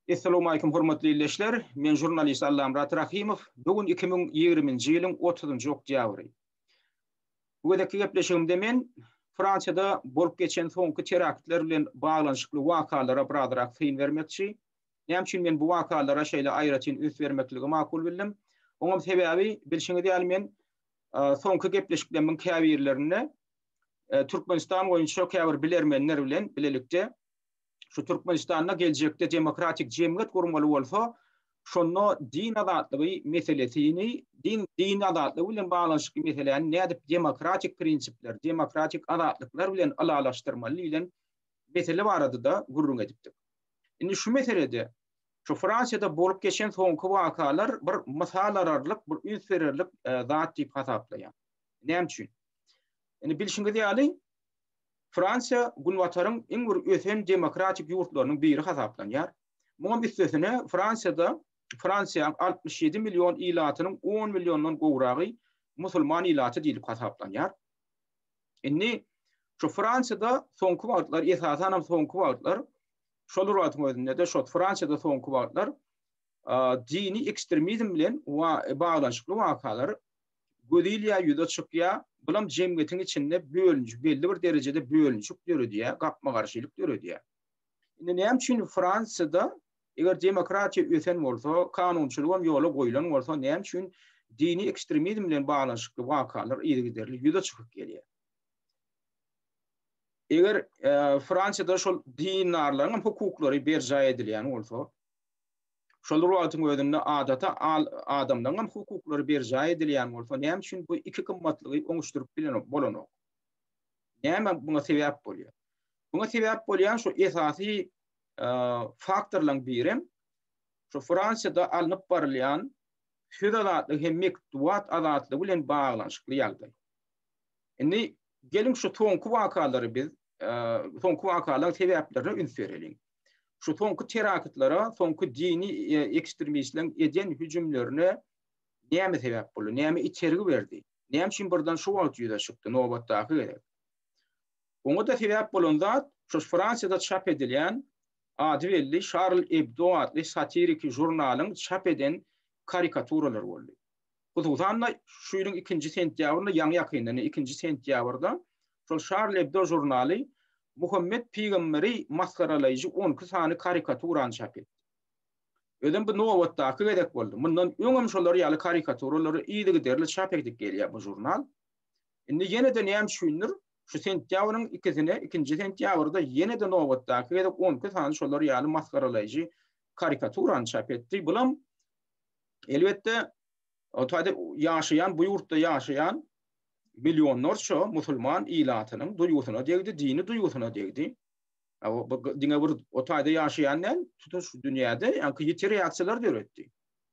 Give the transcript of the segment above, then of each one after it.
Essalawmalikim hormatly ildeşler! Men žurnalist Allamyrat Rahymow. Bu gün 2020-nji ýylyň 30-njy oktýabry. Bu gezekki gepleşigimde men Fransiýada bolup geçen soňky teraktler bilen baglanyşykly wakalara birazrak syn bermekçi. Näme üçin men bu wakalara şeýle aýratyn üns bermekligi makul bildim? Oňam sebäbi, bilşiňiz ýaly men soňky gepleşiklerimiň käbirlerinde Türkmenistan boýunça käbir bilermenler bilen bilelikde şu Türkmenistanda geljekde demokratik jemgyýet gurmaly bolsa, şonda din azatlygy meselesini, din din azatlygy bilen baglanyşykly meseläni nädip demokratik prinsipler, demokratik azatlyklar bilen ylalaşdyrmaly diýlen mesele barada-da gürrüň edipdik. Indi şu meselede şu Fransiýada bolup geçen soňky wakalar bir mysal alarlyk, bir üns bererlik zat diýip hasaplaýan. Näme üçin? Indi bilşiňiz ýaly, Fransiýa Günbataryň iň bir ösen demokratik ýurtlarynyň biri hasaplanýar. Muňam üstesine Fransiýada Fransiýanyň 67 million ilatynyň 10 milliondan gowragy musulman ilaty diýlip hasaplanýar. Indi şu Fransiýada soňky wagtlar, esasanam soňky wagtlar, şol bir wagtyň özünde-de şo Fransiýada soňky wagtlar dini ekstremizm bilen baglanyşykly wakalar göz ilýär, ýüze çykýar. Bulam jemgyýetiň içinde bölünji, belli bir derejede bölünişik döredýär, gapma-garşylyk döredýär. Indi näme üçin Fransiýada eger demokratiýa ösen bolsa, kanunçylygam ýola goýlan bolsa, näme üçin dini ekstremizm bilen baglanyşykly wakalar yzygiderli ýüze çykyp gelýär? Eger Fransiýada şol dindarlaryň hem hukuklary berjaý edilýän bolsa, Şol bir wagtyň özünde adaty adamlaryň hem hukuklary berjaý edilýän bolsa, näme üçin bu iki gymmatlygy oňuşdyryp bilenok, bolanok? Näme muňa sebäp bolýar? Muňa sebäp bolýan şu esasy faktorlaryň birem şu Fransiýada alnyp barylýan söz azatlygy hem metbugat azatlygy bilen baglanyşykly ýagdaý. Indi geliň şu soňky wakalary biz, soňky wakalaryň sebäplerine üns bereliň. Şu soňky teraktlara, soňky dini ekstremistleriň eden hüjümlerine näme sebäp boldy, näme itergi berdi? Näme üçin birden şu wagt ýüze çykdy, nobatdaky gezek? Oňa-da sebäp bolan zat, şu Fransiýada çap edilýän ady belli Şarl Ebdo atly satiriki žurnalyň çap eden karikaturalary boldy. Hususan-da, şu ýylyň ikinji sentýabrynda, ýaňy-ýakynda, ine, ikinji sentýabrda şol Şarl Ebdo žurnaly Muhammet pygamberi masgaralaýjy on iki sany karikaturany çap etdi. Özem bu nobatdaky gezek boldy. Mundan öňem şolar ýaly karikaturalary yzygiderli çap edip gelýär bu žurnal. Indi ýene-de näme üçindir, şu sentýabryň ikisine, ikinji sentýabrda ýene-de nobatdaky gezek on iki sany şolar ýaly masgaralaýjy karikaturany çap etdi. Bulam Elbetde, o taýda ýaşaýan, bu ýurtda ýaşaýan millionlarça musulman ilatynyň duýgusyna degdi, dini duýgusyna degdi. Bu diňe bir o taýda ýaşaýan däl, tutuş dünýäde ýaňky ýiti reaksiýalar döretdi.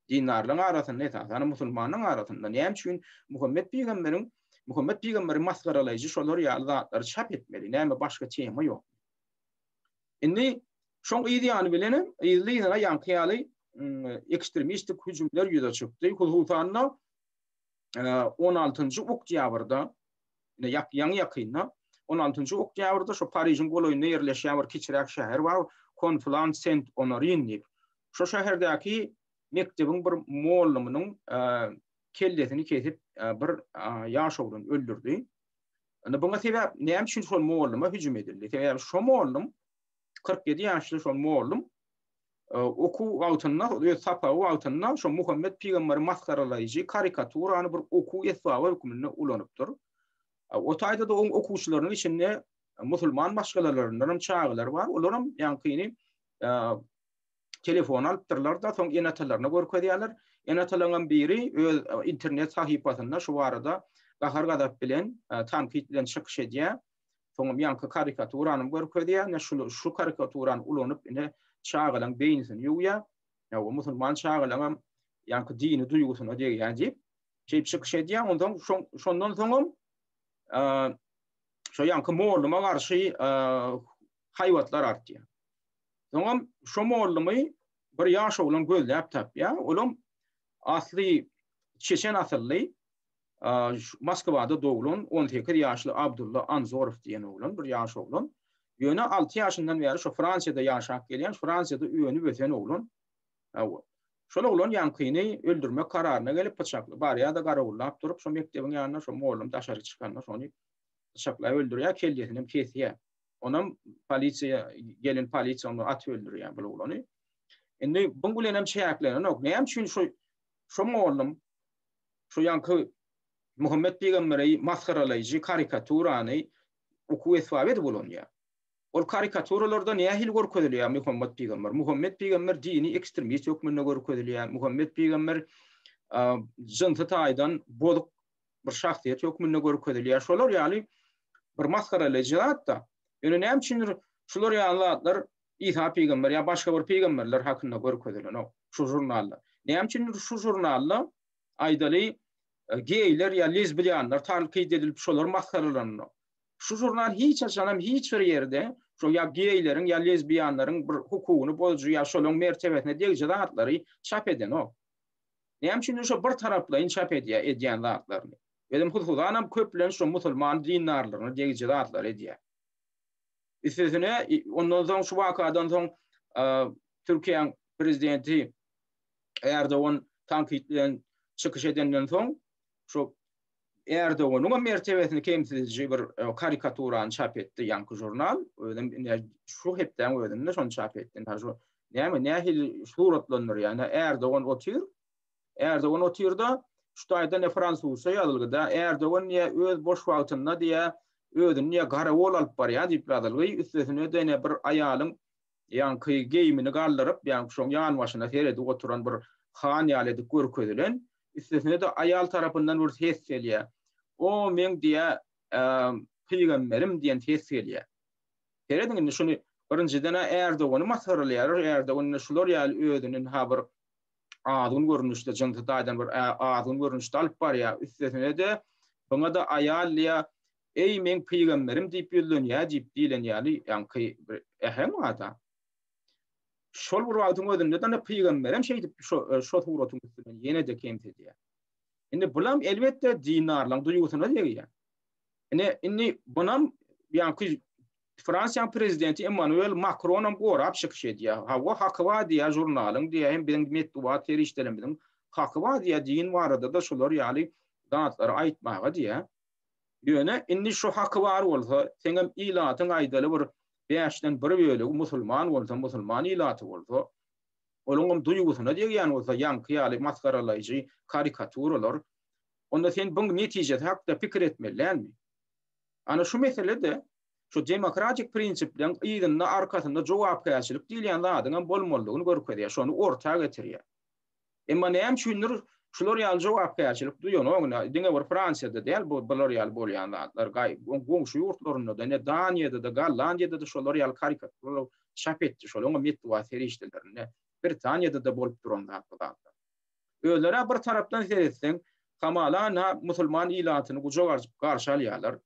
Dindarlaryň arasynda, esasan musulmanlaryň arasynda näme üçin Muhammet pygamberiň Muhammet pygamberi masgaralaýjy şolar ýaly zatlary çap etmeli? Näme başga tema ýok? Indi şoň yz ýany bilenem yzly-yzyna ýaňky ýaly ekstremistik hüjümler ýüze çykdy. Hususan-da 16-njy oktýabrda, ine ýaňy-ýakynda 16-njy oktýabrda şo Parižiň golaýynda ýerleşýän bir kiçiräk şäher bar, Konflan-Sent-Onorin diýip. Şo şäherdäki mekdebiň bir mollumynyň kellesini kesip bir ýaş oglan öldürdi. Indi buňa sebäp näme üçin şol molluma hüjüm edildi? Sebäbi şo mollum 47 ýaşly şol mollum e, okuw wagtynda, öz sapagy wagtynda şo Muhammet pygamberi masgaralaýjy karikaturany bir okuw esbaby hökmünde ulanypdyr. E, o taýda-da oň okuwçylarynyň içinde musulman maşgalalaryndan hem çagalar bar. Olar hem ýaňkyny e, telefon alypdyrlar-da, soň ene-atalaryna görkezýärler. Ene-atalaryň biri öz e, internet sahypasynda şu barada gahar-gazap bilen, e, tankyt bilen çykyş edýär. Soňam ýaňky karikaturany görkezýär. Ine şu şu karikaturany ulanyp, ine çagalaryň beýnisini ýuwýar. Ýa o musulman çagalaryň hem ýaňky dini duýgusyna degýär diýip, şeýdip çykyş edýär. Ondan şondan soňam e, şo ýaňky molluma garşy haýbatlar artýar. Soňam şo mollumy bir ýaş oglan gözläp tapýar. Olam asly çeçen asylly, Moskwada doglan 18 ýaşly Abdulla Anzorow diýen oglan, bir ýaş oglan. Ýöne 6 ýaşyndan bäri şu Fransiýada ýaşap gelýän, Fransiýada önüp ösen oglan. Hawa. Şol oglan ýaňkyny öldürmek kararyna gelip pyçakly barýar-da garawullap durup şo mekdebiň ýanynda şo mollum daşary çykanda şony pyçaklap öldürýär, kellesinem kesýär. Onam polisiýa gelen polisiýa ony atyp öldürýär bul oglany. Indi buň bilenem çäklenenok. Näme üçin şu şo mollum şu ýaňky Muhammet pygamberi masgaralaýjy karikaturany okuw esbaby edip ulanýar? Ol karikaturalarda nähili görkezilýär Muhammet pygamber? Muhammet pygamber dini ekstremist hökmünde görkezilýär. Muhammet pygamber jynsy taýdan bozuk bir şahsyýet hökmünde görkezilýär. Şolar ýaly bir masgaralaýjy zat-da. Ýöne näme üçindir şular ýaly zatlar Isa pygamber ýa başga bir pygamberler hakynda görkezilenok şu žurnalda. Näme üçindir şu žurnalda aýdaly geýler ýa lezbiýanlar tankyt edilip şolar masgaralananok. Şu žurnal hiç haçanam hiç bir ýerde şo ýa geýleriň ýa lezbiýanlaryň bir hukugyny bozujy ýa şolaryň mertebesine degiji zatlary çap edenok. Näme üçindir şo bir taraplaýyn çap edýär edýän zatlaryny. Özem hususanam köplenç şo musulman dindarlaryna degiji zatlary edýär. Üstesine ondan soň şu wakadan soň Türkiýäň prezidenti Erdogan tankyt bilen çykyş edenden soň şo Erdoganyň hem mertebesini kemsidiji bir e, karikaturany çap etdi ýaňky žurnal. Özem ine şu hepdäň özünde şony çap etdi. Ine şu näme nähili suratlandyrýar. Ine Erdogan otyr. Erdogan otyr-da şu taýda ne fransuzça ýazylgy-da Erdogan diýä öz boş wagtynda diýä özüni diýä garawul alyp barýar diýip ýazylgy. Üstesine-de ine bir aýalyň ýaňky geýimini galdyryp, ýaňky şoň ýanbaşyna seredip oturan bir han ýaly edip görkezilen. Üstesine-de aýal tarapyndan bir ses gelýär. O meň diýä, pygamberim diýen ses gelýär. Serediň indi şuny birinjiden-ä Ärdogany masgaralaýarlar. Ärdogan indi şular ýaly özüni ha bir azgyn görnüşde, jynsy taýdan bir azgyn görnüşde alyp barýar. Üstesine-de buňa-da aýal diýä, Eý, meň pygamberim diýip ýüzlenýär diýip diýlen ýaly ýaňky bir äheň bar-da. Şol bir wagtyň özünde-de ine pygamberem şeýdip şo şo suratyň üstünden ýene-de kemsidýär. Indi bulam elbetde dindarlaryň duýgusyna degýär. Ine indi bunam ýaňky Fransiýanyň prezidenti Emmanuel Makronam gorap çykyş edýär. Hawa, haky bar diýýär žurnalyň diýýär, hem biziň metbugat serişdelerimiziň haky bar diýýär, din barada-da şular ýaly zatlary aýtmaga diýýär. Ýöne indi şu haky bar bolsa, seňem ilatyň aýdaly bir bäşden bir bölegi musulman bolsa, musulman ilaty bolsa, olaňam duýgusyna degýän bolsa ýaňky ýaly masgaralaýjy karikaturalar, onda sen buň netijesi hakda pikir etmeli dälmi? Ana şu mesele-de şu demokratik prinsipleriň yzynda, arkasynda jogapkärçilik diýilýän zadyňam bolmalydygyny görkezýär, şony orta getirýär. Emma näme üçindir şular ýaly jogapkärçilik duýanok ine, diňe bir Fransiýada däl bu bular ýaly bolýan zatlar, gaý goňşy ýurtlarynda-da, ine Daniýada-da, Gollandiýada-da şolar ýaly karikaturalar çap etdi, şolaryň metbugat serişdelerinde, Britaniýada-da bolup duran zat bu zatlar. Özleri-ä bir tarapdan seretseň, hamala ynha musulman ilatyny gujak açyp garşy alýarlar.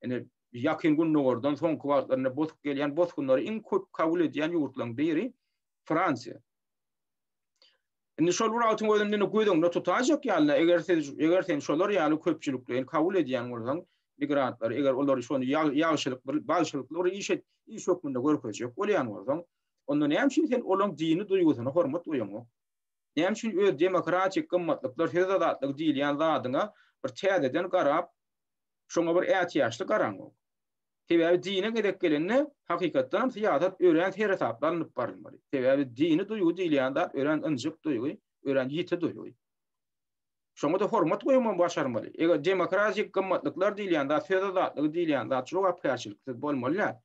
Ine Ýakyn Gündogardan soňky wagtlarynda bosup gelýän bosgunlary iň köp kabul edýän ýurtlaryň biri Fransiýa. Indi şol bir wagtyň özünde indi göz öňünde tutaýjak ýaly, eger siz, eger sen şolar ýaly köpçülikleýin kabul edýän bolsaň, migrantlary, eger olary şony ýagşylyk bir, bagşylykly bir iş et, iş hökmünde görkezjek bolýan bolsaň, onda näme üçin sen olaň dini duýgusyna hormat goýaňok? Näme üçin öz demokratik gymmatlyklar, söz azatlygy diýilýän zadyňa bir täzeden garap, şoňa bir ätiýaçly garaňok? Sebäbi dine gezek gelende, hakykatdanam syýasat örän seresaply alnyp barylmaly. Sebäbi dini duýgy diýilýän zat örän ynjyk duýgy, örän ýiti duýgy. Şoňa-da hormat goýmagy başarmaly. Eger demokratik gymmatlyklar diýilýän zat, söz azatlygy diýilýän zat jogapkärçiliksiz bolmaly däl.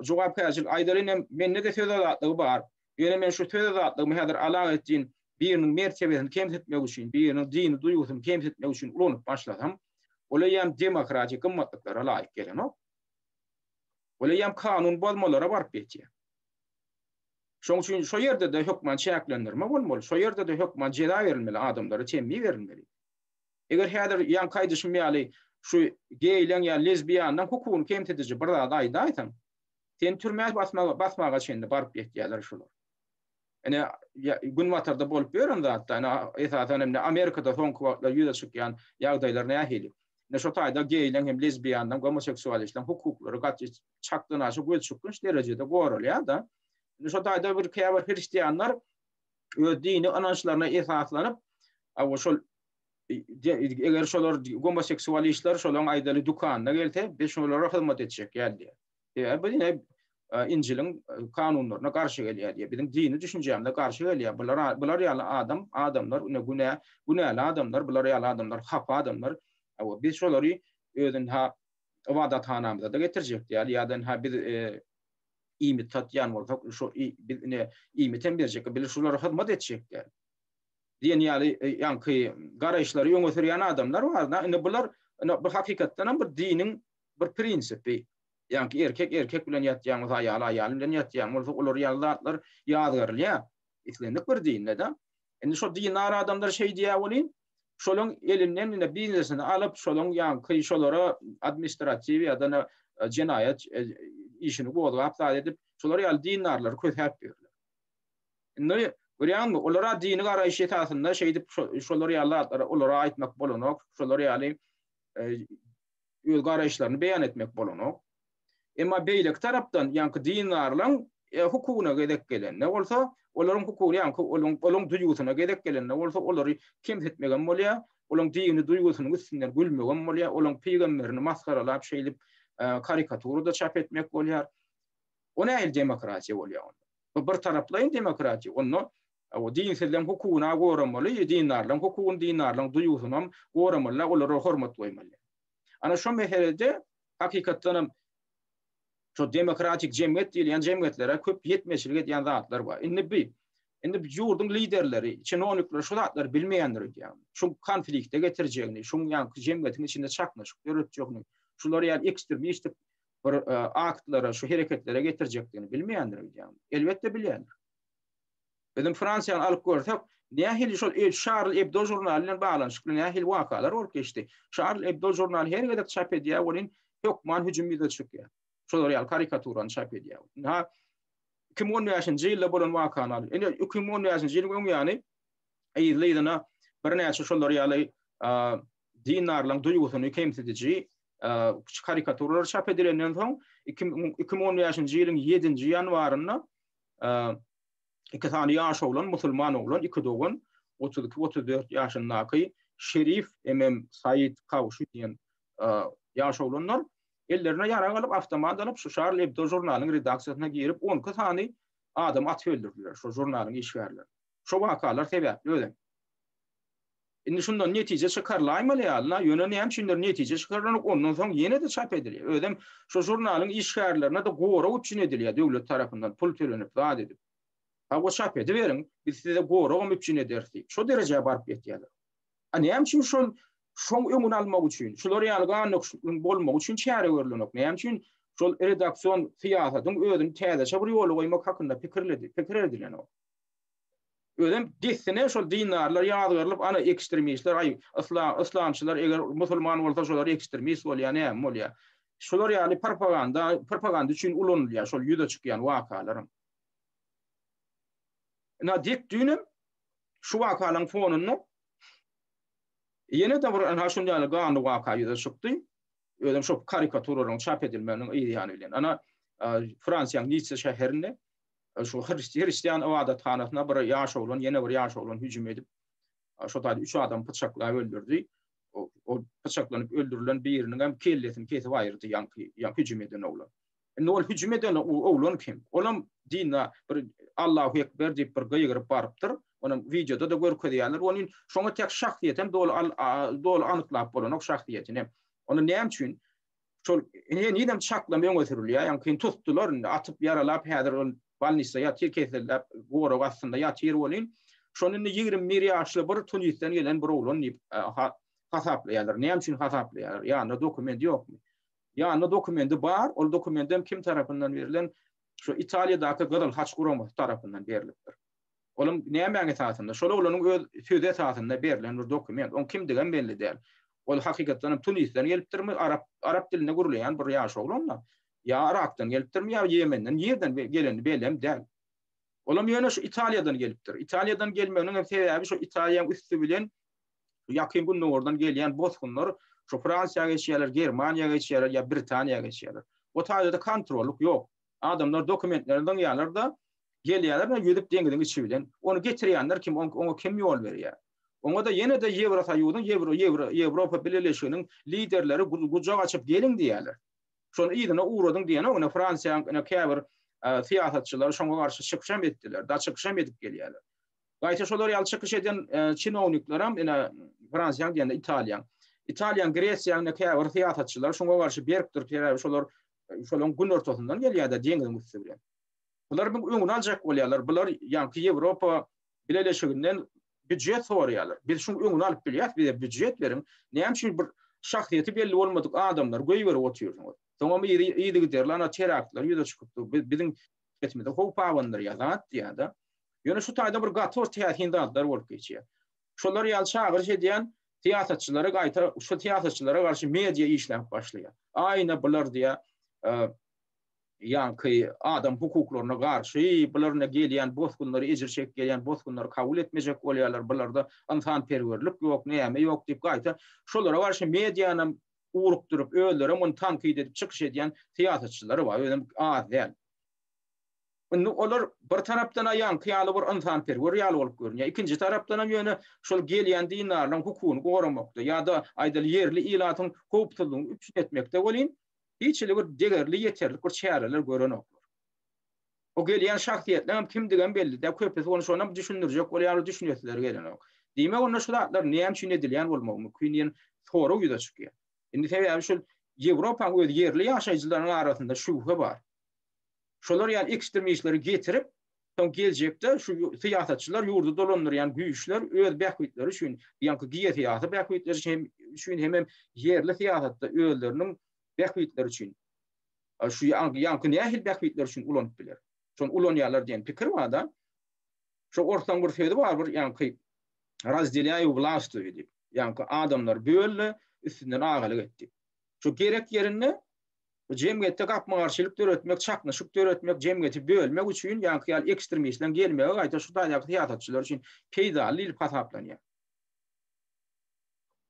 Jogapkärçilik, aýdaly ine, mende-de söz azatlygy bar. Ýöne men şu söz azatlygymy häzir alaetdin biriniň mertebesini kemsitmek üçin, biriniň dini duýgusyny kemsitmek üçin ulanyp başlasam, ol eýýäm demokratik gymmatlyklara laýyk gelenok. Ol eýýäm kanun bozmalara baryp ýetýär. Şonuň üçin şo ýerde-de hökman çäklendirme bolmaly, şo ýerde-de hökman jeza berilmeli, adamlara temmi berilmeli. Eger häzir ýaňky aýdyşym ýaly şu geýleň ýa lezbiýanyň hukugyny kemsidiji bir zat aýdaýsaň, seni türmä basmaga, basmaga çenli baryp ýetýärler şular. Ine, günbatarda bolup ýören zatda, ine, esasan hem Amerikada soňky wagtlar ýüze çykýan ýagdaýlar nähili? Ine şo taýda geýleň hem lezbiýanlaň, gomoseksualistleň hukuklary gaty çakdan aşa gözçykgynç derejede goralýar-da. Indi şo taýda bir käbir hristianlar öz dini ynançlaryna esaslanyp, awa şol eger şolar gomoseksualistler şolaryň aýdaly dükanyna gelse, biz şolara hyzmat etjek ýaly diýýär. Sebäbi bu ine Injiliň kanunlaryna garşy gelýär diýýär. Biziň dini düşünjämize garşy gelýär. Bular bular ýaly adam, adamlar ine günä, günäli adamlar, bular ýaly adamlar hapa adamlar. Awa biz şolary özün ha ybadathanamyza da getirjek diýýär. Ýa-da ha biz iýmit satýan bolsak, şo biz ine iýmit hem berjek, biz şulara hyzmat etjek diýýär. Diýen ýaly ýaňky garaýyşlary öňe sürýän adamlar bar. Indi bular ine bu hakykatdan hem bir diniň bir prinsipi. Ýaňky erkek erkek bilen ýatýan bolsa, aýal aýal bilen ýatýan bolsa, olar ýaly zatlar ýazgarylýar. Islendik bir dinde-de. Indi şo dindar adamlar şeý diýýär welin, şolaň elinden ine biznesini alyp, şolaň ýaňky şolara administratiw ýa-da jenaýat işini gozgap zat edip, şolar ýaly dindarlary kösäp ýörler. Indi görýäňmi, olara dini garaýyş esasynda şeýdip şolar ýaly zatlary olara aýtmak bolanok, şolar ýaly öz garaýyşlaryny beýan etmek bolanok. Emma beýleki tarapdan ýaňky dindarlaryň hukugyna gezek gelende bolsa, olaryň hukugy ýaňky olaryň olaryň duýgusyna gezek gelende bolsa, olary kemsitmegem bolýar, olaryň dini duýgusynyň üstünden gülmegem bolýar, olaryň pygamberini masgaralap şeýdip karikatura-da çap etmek bolýar. O nähili demokratiýa bolýar onda? Bu bir taraplaýyn demokratiýa. Onda o dinsizleň hukugyny goramaly, dindarlaryň hukugyny, dindarlaryň duýgusynam goramaly, olara hormat goýmaly. Ana şo meselede hakykatdan hem şo demokratik jemgyýet diýilýän jemgyýetlere köp ýetmezçilik edýän zatlar bar. Indi bi indi ýurduň liderleri, çinownikler şu zatlary bilmeýändir öýdýän. Şu konflikte getirjegini, şuň ýaňky jemgyýetiň içinde çaknyşyk döretjegini, şular ýaly ekstremistik bir aktlara, şu hereketlere getirjekdigini bilmeýändir öýdýän. Elbetde bilýändir. Biziň Fransiýany alyp görsek, nähili şol Şarl Ebdo žurnaly bilen baglanyşykly nähili wakalar bolup geçdi. Şarl Ebdo žurnaly her gezek çap edýär welin, hökman hüjüm ýüze çykýar. Şolar ýaly karikaturany çap edýär. Ha 2015-nji ýylda bolan wakany al. Indi 2015-nji ýylyň öň ýany yzly-yzyna birnäçe şolar ýaly dindarlaryň duýgusyny kemsidiji karikaturalar çap edilenden soň 2015-nji ýylyň 7-nji ýanwarynda iki sany ýaş oglan, musulman oglan, iki dogan, 32-34 ýaşyndaky Şerif hemem Said Kawşy diýen ýaş oglanlar ellerine ýarag alyp, awtomat alyp, şu Şarl Ebdo žurnalyň redaksiýasyna girip, 12 sany adamy atyp öldürdiler, şo žurnalyň işgärleri. Şo wakalar sebäpli özem. Indi şundan netije çykarylaýmaly ýaly-la, ýöne näme üçindir netije çykarylanok, ondan soň ýene-de çap edilýär. Özem şo žurnalyň işgärlerine-de gorag üpjün edilýär döwlet tarapyndan pul tölenip, zat edip. Hawa çap ediberiň, biz size goragam üpjün ederis diýip, şo derejä baryp ýetýärler. A näme üçin şol şoň öňüni almak üçin, şular ýaly gandöküşikligiň bolmagy üçin çäre görlenok? Näme üçin şol redaksion syýasatyň özüni täzeçe bir ýola goýmak hakynda pikirledi, pikir edilenok? Özem dessine şol dindarlar ýazgarylyp, ana ekstremistler, aý, yslam, yslamçylar eger musulman bolsa şolar ekstremist bolýar, näme bolýar. Şular ýaly propaganda, propaganda üçin ulanylýar şol ýüze çykýan wakalaryň. Ina dek düýnem şu wakalaryň fonunda ýene-de bir ana şundan ýaly ganly waka ýüze çykdy. Özem şo karikaturalaryň çap edilmeginiň yz ýany bilen. Ana Fransiýanyň Nitsa şäherinde Şu hristian ybadathanasyna bir ýaş oglan, ýene bir ýaş oglan hüjüm edip, şo taýda üç adamy pyçaklap öldürdi. O pyçaklanyp öldürilen biriniň hem kellesini kesip aýyrdy ýaňky, ýaňky hüjüm eden oglan. Indi ol hüjüm eden oglan kim? Olam dinde bir Allahu Ekber diýip bir gygyryp barypdyr. Onam wideoda-da görkezýärler. Ony şoňa tek şahsyýetem doly doly anyklap bolanok şahsyýetini. Ony näme üçin? Şol henizem çaklama öňe sürülýär. Ýaňkyny tutdular indi, atyp ýaralap häzir ol bolnisda ýatyr keselläp, gorag astynda ýatyr welin, şony indi 21 ýaşly bir Tunisden gelen bir oglan diýip hasaplaýarlar. Näme üçin hasaplaýarlar? Ýanynda dokumenti ýokmy? Ýanynda dokumenti bar, ol dokument hem kim tarapyndan berlen? Şu Italiýadaky Gyzyl Haç guramasy tarapyndan berlipdir. Olam nämäň esasynda? Şol oglanyň öz sözi esasynda berlen bir dokument. Oň kimdigem belli däl. Ol hakykatdan hem Tunisden gelipdirmi, arap arap dilinde gürleýän bir ýaş oglan-da. Ýa Yrakdan gelipdirmi, ýa Ýemenden, nirden geleni bellem däl. Olam ýöne şu Italiýadan gelipdir. Italiýadan gelmeginiň hem sebäbi şu Italiýaň üsti bilen Ýakyn Gündogardan gelýän bosgunlar Şu Fransiýa geçýärler, Germaniýa geçýärler ýa Britaniýa geçýärler. O taýda-da kontrollyk ýok. Adamlar dokumentlerini zyňýarlar-da, gelýärler ýüzüp deňiziň içi bilen. Ony getirýänler kim, oňa kim ýol berýär? Oňa-da ýene-de Ýewrosoýuzyň, Ýewro, Ýewro, Ýewropa Bileleşiginiň liderleri gujak açyp geliň diýýärler. Şony yzyna ugradyň diýenok, ine Fransiýanyň ine käbir syýasatçylary şoňa garşy çykyşam etdiler, da çykyşam edip gelýärler. Gaýta şolar ýaly çykyş eden çinowniklerem ine Fransiýanyň diýende Italiýaň. Italiýaň, Gresiýanyň ine käbir syýasatçylary şoňa garşy berk durup, sebäbi şolar şolaryň günortasyndan gelýär-de deňiziň üsti bilen. Bular bu öňüni aljak bolýarlar. Bular ýaňky Ýewropa Bileleşiginden býujet soraýarlar. Biz şuň öňüni alyp bilýäris, bize býujet beriň. Näme üçin bir şahsyýeti belli bolmadyk adamlary goýberip otyrsyňyz? Soňam yzygiderli ana teraktlar ýüze çykyp dur. Biziň etimize howp abandyrýar zat diýýär-de. Ýöne şu taýda bir gaty bir täsin zatlar bolup geçýär. Şolar ýaly çagyryş edýän syýasatçylara gaýta şu syýasatçylara garşy media işläp başlaýar. Aýna bular diýýär, ýaňky adam hukuklaryna garşy, bular ine gelýän bosgunlary, ejir çekip gelýän bosgunlary kabul etmejek bolýarlar, bularda ynsanperwerlik ýok, näme ýok diýip gaýta şolara garşy medianam ugrukdyryp, özlerem ony tankyt edip çykyş edýän syýasatçylary bar, özem az däl. Indi olar bir tarapdan-a ýaňky ýaly bir ynsanperwer ýaly bolup görünýär, ikinji tarapdanam ýöne şol gelýän dindarlaryň hukugyny goramakda ýa-da aýdaly ýerli ilatyň howpsuzlygyny üpjün etmekde welin hiç hili bir degerli ýeterlik bir çäreler görenoklar. O gelýän şahsyýetleňem kimdigem belli däl, köpüsi ony şonam düşündirjek bolýarlar, düşünesileri gelenok. Diýmek onda şu zatlar näme üçin edilýän bolmagy mümkin diýen sorag ýüze çykýar. Indi sebäbi şol Ýewropanyň öz ýerli ýaşaýjylarynyň arasynda şübhe bar. Şolar ýaly ekstremistleri getirip, soň geljekde şu syýasatçylar, ýurdy dolandyrýan güýçler öz bähbitleri üçin, ýaňky geosyýasy bähbitleri üçin üçin hemem ýerli syýasatda özleriniň bähbitleri üçin şu ýaňky nähili bähbitler üçin ulanyp biler? Şony ulanýarlar diýen pikir bar-da. Şo orslaň bir sözi bar, bir ýaňky razdelýaý wlastwuý diýip. Ýaňky adamlary böl-de, üstünden agalyk et diýip. Şo gerek ýerinde Bu jemgyýetde gapma-garşylyk döretmek, çaknyşyk döretmek, jemgyýeti bölmek üçin ýaňky ýaly ekstremistleriň gelmegi gaýta şu taýdaky syýasatçylar üçin peýdaly diýlip hasaplanýar.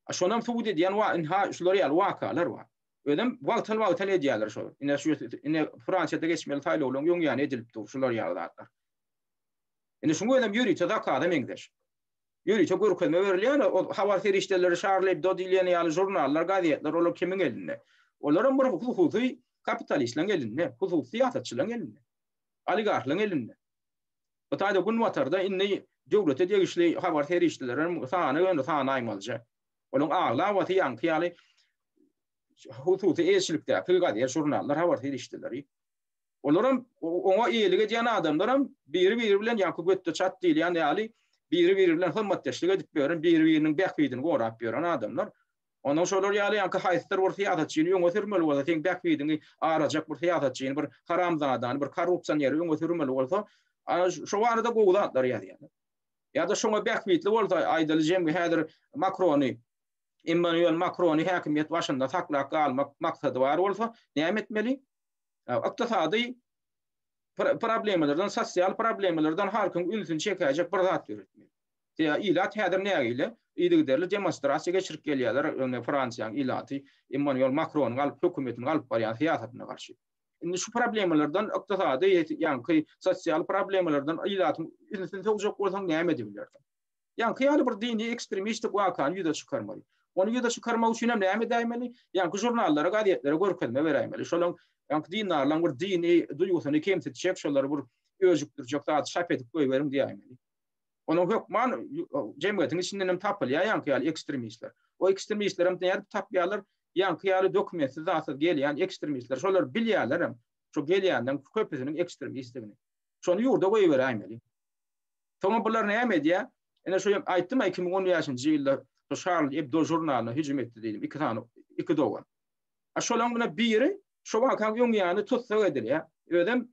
A şonam subut edýän wa ynha şular ýaly wakalar bar. Özem wagtal-wagtal edýärler şol. Ine şu ine Fransiýada geçmeli saýlawlaryň öň ýany edilip dur şular ýaly zatlar. Indi şuň özem ýörite zakaza meňzeş. Ýörite görkezme berilýär, o habar serişdeleri, Şarli Ebdo diýilýän ýaly žurnallar, gazetler olar kimiň elinde? Olaram bir hususy kapitalistleriň elinde, hususy syýasatçylaryň elinde, oligarhlaryň elinde. Bu taýda günbatarda indi döwlete degişli habar serişdelerem sany ýöne sanaýmalyja. Olaryň aglabasy ýaňky ýaly hususy eýeçilikdäki gazet, žurnallar, habar serişdeleri. Olaram oňa eýelik edýän adamlaram biri-biri bilen ýaňky götde çat diýilýän ýaly biri-biri bilen hyzmatdaşlyk edip ýören, biri-biriniň bähbidini gorap ýören adamlar. Ondan şolar ýaly ýaňky haýsydyr bir syýasatçyny öňe sürmeli bolsa, seň bähbidiňi arajak bir syýasatçyny, bir haramzadany, bir korrupsioneri öňe sürmeli bolsa, şo barada gowy zatlar ýazýarlar. Ýa-da şoňa bähbitli bolsa, aýdaly jemgy häzir Makrony, Emmanuel Makrony häkimiýet başynda saklap galmak maksady bar bolsa, näme etmeli? Ykdysady problemalardan, sosial problemalardan halkyň ünsüni çekäýjek bir zat döretmeli. Ýa ilat häzir nägile, yzygiderli demonstrasiýa geçirip gelýärler, ýöne Fransiýanyň ilaty Emmanuel Makronyň alyp hökümetiniň alyp barýan syýasatyna garşy. Indi şu problemalardan, ykdysady, ýaňky sosial problemalardan ilatyň ünsüni sowjak bolsaň näme edibilersiň? Ýaňky ýaly bir dini ekstremistik wakany ýüze çykarmaly. Ony ýüze çykarmak üçin hem näme edäýmeli? Ýaňky žurnallara, gazetlere görkezme beräýmeli. Şolaň ýaňky dindarlaryň bir dini duýgusyny kemsitjek, şolary bir öjükdirjek zady çap edip goýberiň diýäýmeli. Onuň hökman jemgyýetiň içinden hem tapylýar ýaňky ýaly ekstremistler. O ekstremistler hem nädip tapýarlar? Ýaňky ýaly dokumentsiz zatsyz gelýän ekstremistler. Şolar bilýärler hem şu gelýänleriň köpüsiniň ekstremistdigini. Şony ýurda goýberäýmeli. Soňra bular näme edýär? Ine şu aýtdym 2015-nji ýylda şu Şarl Ebdo žurnalyna hüjüm etdi diýdim. Iki sany, iki dogan. A şolaryň bilen biri şu wakaň öň ýany tussag edilýär. Özem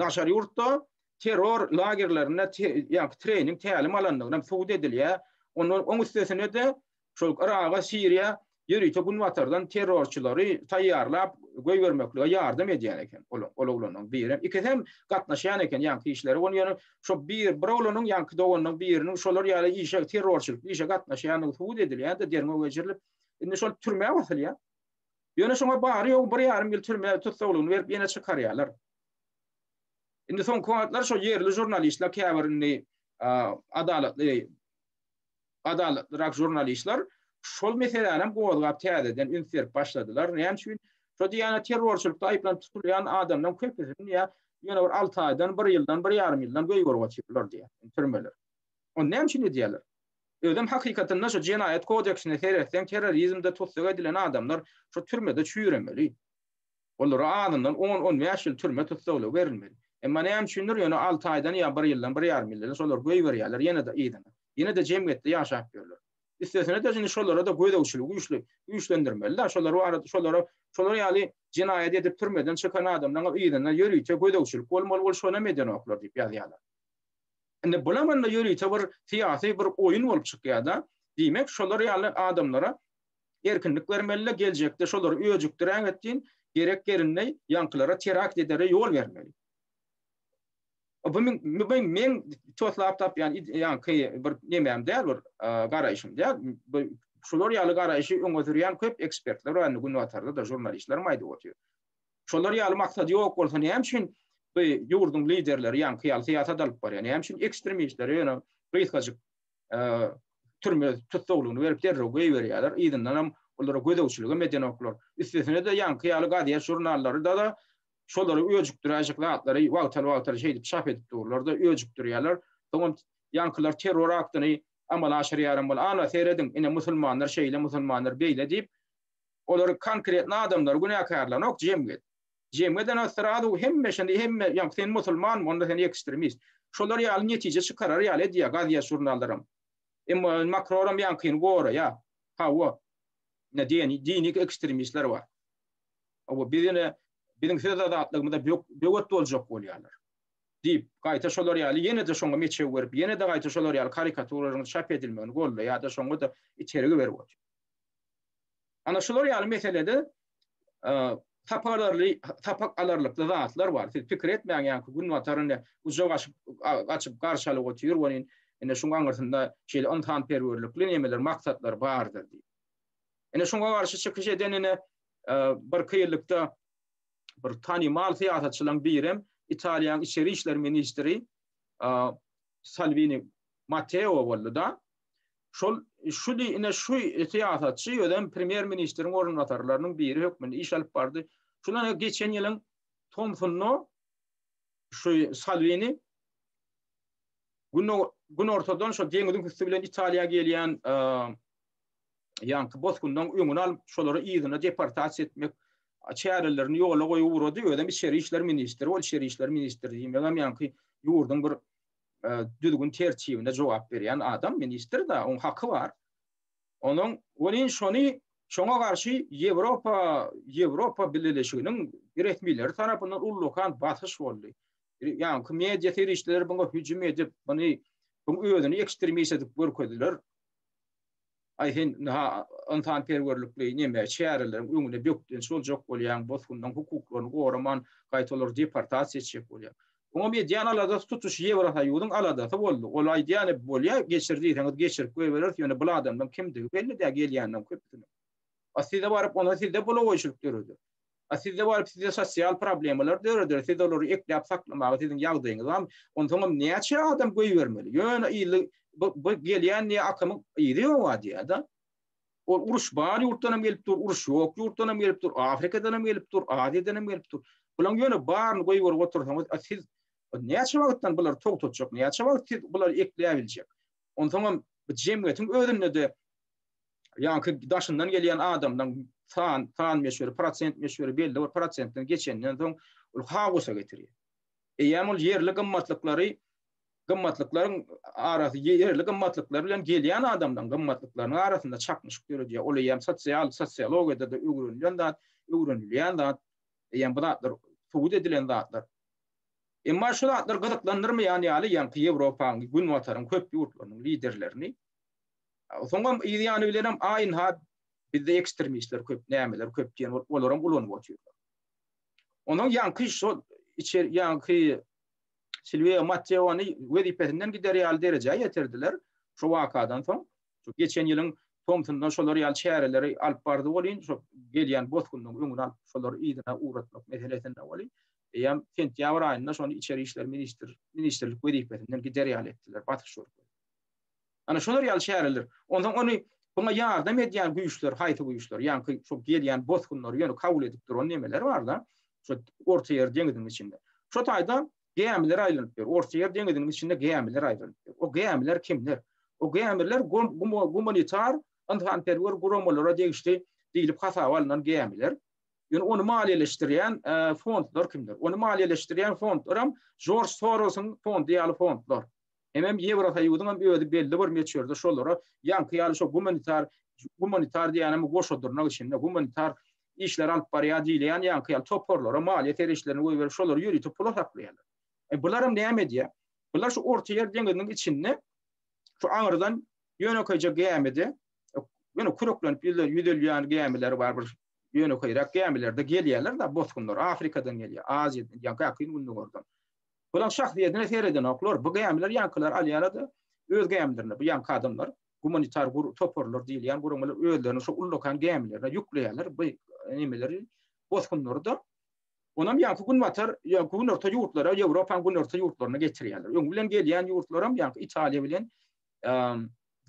daşary ýurtda terror lagerlerinde ýa trening tälim alandygyny hem subut edilýär. Ondan oň üstesine-de Şol Yraga, Siriýa ýörite günbatardan terrorçylary taýýarlap goýbermeklige ýardam edýän eken ol ol oglanyň birem. Ikisem gatnaşýan eken ýaňky işlere. Ony ýöne şo bir bir oglanyň ýaňky doganynyň biriniň şolar ýaly işe terrorçylykly işe gatnaşýandygy subut edilýär-de derňew geçirilip. Indi şol türmä basylýar. Ýöne şoňa bary ýogy bir ýarym ýyl türme tussaglygyny berip ýene çykarýarlar. Indi soňky wagtlar şo ýerli žurnalistler käbir indi adalatly adalatlyrak žurnalistler şol meseläni hem gozgap täzeden üns berip başladylar. Näme üçin? Şo diýýän terrorçylykda aýyplanyp tutulýan adamlaryň köpüsini diýýär, ýöne bir 6 aýdan, 1 ýyldan, 1,5 ýyldan goýberip otyrlar diýýär, türmeler. Ony näme üçin edýärler? Özem hakykatynda şu jenaýat kodeksine seretseň terrorizmde tussag edilen adamlar şu türmede çüýremeli. Olara azyndan 10-15 ýyl türme tussaglygy berilmeli. Emma näme üçindir ýöne 6 aýdan ýa 1 ýyldan, 1,5 ýyldan şolary goýberýärler ýene-de yzyna. Ýene-de jemgyýetde ýaşap ýörler. Üstesine-de indi şolara-da gözegçiligi güýçli güýçlendirmeli-de, şolar barada şolara şolar ýaly jenaýat edip türmeden çykan adamlaryň yzynda ýörite gözegçilik bolmaly, ol şonam edenoklar diýip ýazýarlar. Indi bulam indi ýörite bir syýasy bir oýun bolup çykýar-da. Diýmek, şolar ýaly adamlara erkinlik bermeli-de, geljekde şolary öjükdiräň etdin, gerek ýerinde ýaňkylara terakt edere ýol bermeli. Bu men bu men toslap tapýan ýaňky bir nemäm däl bir garaýşym däl. Bu şular ýaly garaýşy öňe sürýän köp ekspertler bar indi günbatarda-da žurnalistler hem aýdyp otyr. Şolar ýaly maksady ýok bolsa näme üçin bu ýurduň liderleri ýaňky ýaly syýasat alyp barýar? Näme üçin ekstremistleri ýöne gysgajyk türme tussaglygyny berip derrew goýberýärler, yzyndan hem olara gözegçilik hem edenoklar. Üstesine-de ýaňky ýaly gazet žurnallarda-da şolary öjükdiräýjek zatlary wagtal-wagtal şeýdip çap edip durlar-da, öjükdirýärler. Soňam ýaňkylar terror aktyny amala aşyrýaram bol, ana serediň, ine musulmanlar şeýle, musulmanlar beýle diýip, Olary konkretny adamlary günäkärlänok jemgyýet. Jemgyýet ene srazu hemmeşini hemme ýa sen musulmanmy onda sen ekstremist. Şolar ýaly netije çykarar ýaly edýär gazet žurnallaram. Emma Makroram ýaňkyny goraýar. Hawa. Ine dini dini ekstremistler bar. Hawa biz ine biziň söz azatlygymyza böwet boljak bolýarlar. Diýip, gaýta şolar ýaly ýene-de şoňa meçew berip, ýene-de gaýta şolar ýaly karikaturalaryň çap edilmegini goldaýar-da şoňa-da itergi berip otyr. Ana şular ýaly meselede sapak alarly, sapak alarlykly zatlar bar. Siz pikir etmäň ýaňky günbatar indi gujak açyp açyp garşy alyp otyr welin, indi şuň aňyrsynda şeýle ynsanperwerlikli nemeler, maksatlar bardyr diýip. Ine şuňa garşy çykyş eden ine birki ýyllykda bir tanymal syýasatçylaryň birem Italiýanyň içeri işler ministri Salwini Matteo boldy-da. Şol şu ine şu syýasatçy özem premýer ministriň orunbasarlarynyň biri hökmünde iş alyp bardy. Şular geçen ýylyň tomsunda şu Salwini günortadan şu deňiziň üsti bilen Italiýa gelýän ýaňky bosgunlaryň öňüni alyp, şolary yzyna deportasiýa etmek çärelerini ýola goýup ugrady. Özem içeri işler ministri, ol içeri işler ministri diýmegem ýaňky ýurduň bir düzgün tertibine jogap berýän adam ministr da oň haky bar. Onuň welin şony şoňa garşy Ýewropa Ýewropa Bileleşiginiň resmileri tarapyndan ullakan basyş boldy. Ýaňky media serişdeleri buňa hüjüm edip, muny buň özüni ekstremist edip görkezdiler. Aý sen ha ynsanperwerlikli neme çäreleriň öňüne bökdenç boljak bolýaň, bosgunlaryň hukuklaryny goraman, gaýta olary deportasiýa etjek bolýaň. Oňam edýän aladasy tutuş Ýewrosoýuzyň aladasy boldy. Ol aýdýan bolýa, geçir diýseňiz geçirip goýbereris, ýöne bul adamlaryň kimdigi belli däl gelýänleriň köpüsiniň. A size baryp onda sizde bulagoýçylyk döreder. A sizde baryp sizde sosial problemalar döreder, siz olary ekläp saklamaga siziň ýagdaýyňyz barmy? Onsoňam näçe adam goýbermeli? Ýöne yzly bu, bu gelýän diýä akymyň yzy ýok-a diýä-de. Ol uruş bar ýurtdan hem gelip dur, uruş ýok ýurtdan hem gelip dur, Afrikadan hem gelip dur, Aziýadan hem gelip dur. Bulaň ýöne baryny goýberip otursaňyz, a siz näçe wagtdan bulary togtatjak, näçe wagt siz bulary ekläbiljek? Onsoňam bu jemgyýetiň özünde-de ýaňky daşyndan gelýän adamlaryň san, san möçberi, prosent möçberi belli bir prosentden geçenden soň ol haosa getirýär. Eýýäm ol ýerli gymmatlyklary gymmatlyklaryň arasy ýerli gymmatlyklar bilen gelýän adamlaryň gymmatlyklarynyň arasynda çaknyşyk döredýär. Ol eýýäm sosial, sosiologiýada-da öwrenilen zat, öwrenilýän zat. Eýýäm bu zatlar subut edilen zatlar. Emma şu zatlar gyzyklandyrmaýan ýaly ýaňky Ýewropanyň, Günbataryň köp ýurtlarynyň liderlerini. Soňam yz ýany bilenem a ynha bizde ekstremistler köp, nämeler köp diýen bolup olaram ulanyp otyrlar. Onuň ýaňky şol içeri ýaňky Silwio Matteony wezipesinden gider ýaly derejä ýetirdiler şu wakadan soň. Şu geçen ýylyň Tomsunda şolar ýaly çäreleri alyp bardy welin, şo gelýän bosgunlaryň öňüni alyp, şolary yzyna ugratmak meselesinde welin, eýýäm sentýabr aýynda şony içeri işler ministr, ministrlik wezipesinden gider ýaly etdiler, basyş görkezip. Ana şolar ýaly çäreler. Onsoň ony buňa ýardam edýän güýçler haýsy güýçler? Ýaňky şo gelýän bosgunlary ýöne kabul edip duran nemeler bar-da, şo Ortaýer deňiziniň içinde. Şo taýda gämiler aýlanyp ýör. Ortaýer deňiziniň içinde gämiler aýlanyp ýör. O gämiler kimler? O gämiler gumanitar, ynsanperwer guramalara degişli diýlip hasaba alnan gämiler. Ýöne ony maliýeleşdirýän e, fondlar kimler? Ony maliýeleşdirýän fondlaram Jorj Sorosyň fondy ýaly fondlar. Hemem Ýewrosoýuzyň hem özi belli bir möçberde şolara ýaňky ýaly şo gumanitar gumanitar diýýänem goşa dyrnak içinde gumanitar işler alyp barýar diýilýän ýaňky ýaly toparlara maliýe serişdelerini goýberip şolary ýörite pula saklaýarlar. E bularam näme edýär? Bular şu Ortaýer deňiziniň içinde şu aňyrdan ýönekeýje gämide ýöne küreklenip ýüzülýän gämiler bar bir ýönekeýräk gämilerde gelýärler da bosgunlar Afrikadan gelýär, Aziýadan, ýa Ýakyn Gündogardan. Bulaň şahsyýetine seredenoklar. Bu gämiler ýaňkylar alýarlar-da öz gämilerine bu ýaňky adamlar gumanitar toparlar diýilýän guramalar özleriniň şu ullakan gämilerine ýükleýärler bu nemeleri bosgunlary-da. Onam ýaňky günbatar ýa günorta ýurtlara, Ýewropanyň günorta ýurtlaryna getirýärler. Öňi bilen gelýän ýurtlaram ýaňky Italiýa bilen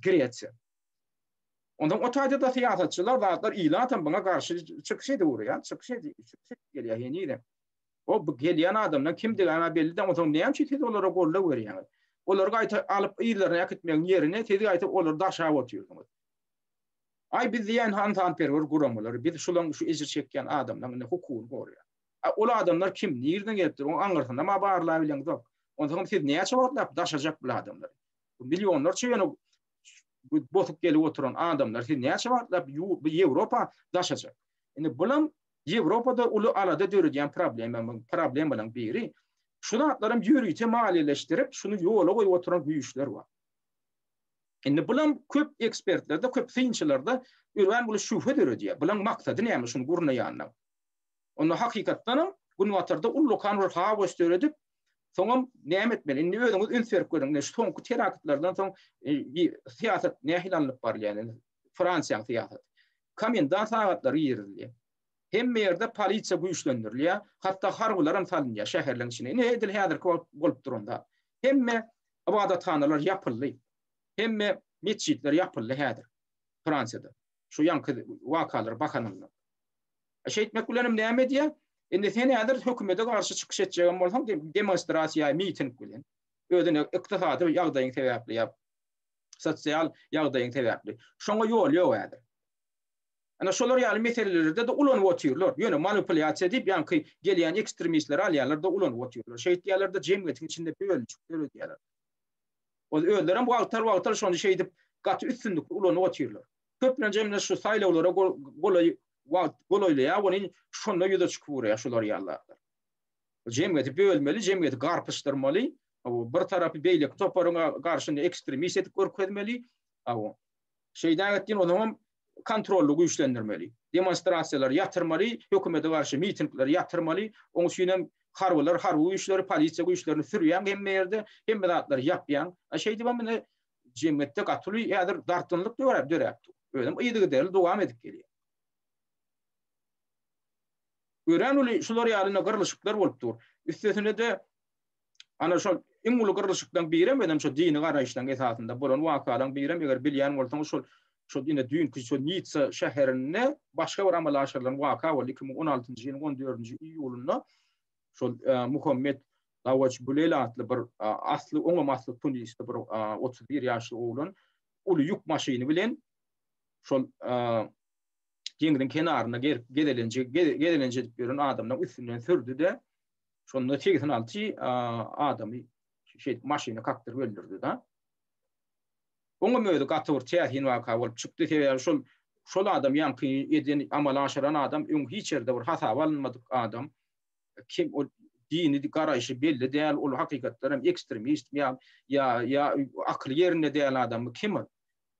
Gresiýa. Ondan o taýda-da syýasatçylar zatlar ilatam buňa garşy çykyş edip urýar, çykyş edip gelýär henizem. O bu gelýän adamdan kimdigi-ä belli däl, onsoň näme üçin siz olara goldaw berýäňiz? Olary gaýta alyp yzlaryna äkitmegiň ýerine siz gaýta olary daşap otyrsyňyz. Aý biz diýýän ynsanperwer guramalary, biz şulaň şu ejir çekýän adamlaň indi hukugyny goraýar. A ol adamlar kim, nirden gelipdir, oň aňyrsynam-a barlabileňzok. Onsoňam siz näçe wagtlap daşajak bul adamlary? Bu millionlarça ýöne bu bosup gelip oturan adamlar siz näçe wagtlap bu Ýewropa daşajak? Indi bulam Ýewropada uly alada döredýän problemalaryň biri. Şu zatlaram ýörite maliýeleşdirip, şuny ýola goýup oturan güýçler bar. Indi bulam köp ekspertlerde, köp synçylarda örän uly şübhe döredýär. Bulaň maksady näme şuny gurnaýanlaň? Onda hakykatdanam Günbatarda ullakan bir haos döredip, soňam näme etmeli? Indi özüňiz üns berip görüň, indi şu soňky teraktlardan soň e, syýasat nähili alnyp barylýar? Indi Fransiýanyň syýasaty. Komendant sagatlary girizilýär. Hemme ýerde polisiýa güýçlendirilýär, hatda harbylar hem salynýar şäherleriň içine. Ine edil häzirki wagt bolup duran zat. Hemme ybadathanalar ýapyldy. Hemme metjitler ýapyldy häzir Fransiýada. Şu ýaňky wakalara bakanynda. E, şeýtmek bilen hem näme edýär? Indi sen häzir hökümete garşy çykyş etjek hem bolsaň, demonstrasiýa, miting bilen özüne ykdysady ýagdaýyň sebäpli ýa sosial ýagdaýyň sebäpli. Şoňa ýol ýok häzir. Ana şolar ýaly meselelerde-de ulanyp otyrlar. Ýöne manipulýasiýa diýip ýaňky gelýän ekstremistleri alýarlar-da ulanyp otyrlar. Şeýtýärler-de jemgyýetiň içinde bölünişik döredýärler. Ol özlerem wagtal-wagtal şony şeýdip gaty üstünlikli ulanyp otyrlar. Köplenç hem şu saýlawlara golaý wagt golaýlaýar welin şonda ýüze çykyp urýar şular ýaly zatlar. Jemgyýeti bölmeli, jemgyýeti garpyşdyrmaly, bir tarapy beýleki toparyň garşyny ekstremist edip görkezmeli. Şeýdäň etdiň, onuňam kontrolly güýçlendirmeli. Demonstrasiýalary ýatyrmaly, hökümete garşy mitingleri ýatyrmaly. Oň üçin hem harbylar, harby güýçleri, polisiýa güýçlerini sürýäň hemme ýerde, hemme zatlary ýapýaň. A şeýdibem ine jemgyýetde gaty uly häzir dartgynlyk döräp döräpdi. Özem yzygiderli dowam edip gelýär. Örän uly şular ýaly ine gyrlyşyklar bolup dur. Üstesine-de ana şol iň uly gyrlyşyklaryň birem özem şo dini garaýyşlaryň esasynda bolan wakalaryň birem eger bilýän bolsaňyz şol şol ine düýnki şol Nitsa şäherinde başga bir amala aşyrylan waka boldy 2016-njy ýylyň 14-nji iýulynda şol e, Muhammet Dawaç Bülel atly bir e, asly oňam asly tunisli bir 31 e, ýaşly oglan uly ýük maşyny bilen şol deňziň kenarynda gelip gezelenje gezelenç edip ýören adamlaryň üstünden sürdi-de, şonda 86 adamy şeýdip maşyna kakdyryp öldürdi-de. Oňam özi gaty bir täsin waka bolup çykdy, sebäbi şol şol adam ýaňky eden amala aşyran adam öň hiç ýerde bir hasaba alynmadyk adam. Kim ol dini garaýşy belli däl, ol hakykatdan hem ekstremist ýa ýa ýa akyly ýerinde däl adammy kim ol?